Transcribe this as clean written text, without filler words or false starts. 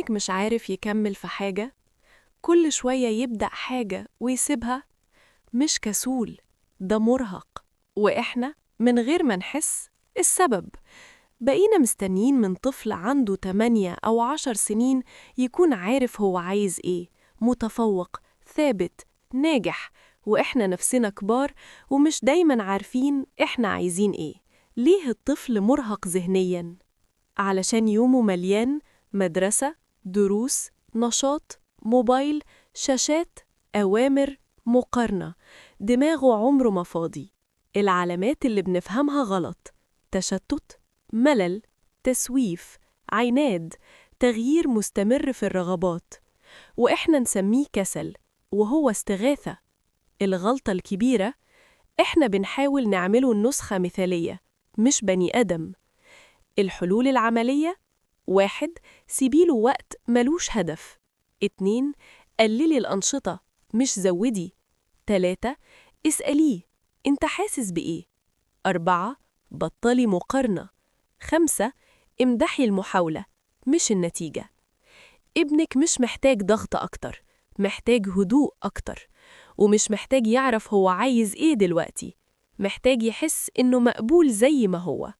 ابنك مش عارف يكمل في حاجة؟ كل شوية يبدأ حاجة ويسيبها؟ مش كسول، ده مرهق. وإحنا من غير ما نحس السبب. بقينا مستنيين من طفل عنده 8 أو 10 سنين يكون عارف هو عايز إيه، متفوق، ثابت، ناجح، وإحنا نفسنا كبار ومش دايما عارفين إحنا عايزين إيه. ليه الطفل مرهق ذهنياً؟ علشان يومه مليان مدرسة، دروس، نشاط، موبايل، شاشات، أوامر، مقارنة. دماغه عمره ما فاضي. العلامات اللي بنفهمها غلط: تشتت، ملل، تسويف، عناد، تغيير مستمر في الرغبات، وإحنا نسميه كسل وهو استغاثة. الغلطة الكبيرة إحنا بنحاول نعمله نسخة مثالية، مش بني آدم. الحلول العملية: 1. سيبيله وقت ملوش هدف. 2. قللي الأنشطة، مش زودي. 3. اسأليه أنت حاسس بإيه؟ 4. بطلي مقارنة. 5. امدحي المحاولة، مش النتيجة. ابنك مش محتاج ضغط أكتر، محتاج هدوء أكتر، ومش محتاج يعرف هو عايز إيه دلوقتي، محتاج يحس إنه مقبول زي ما هو.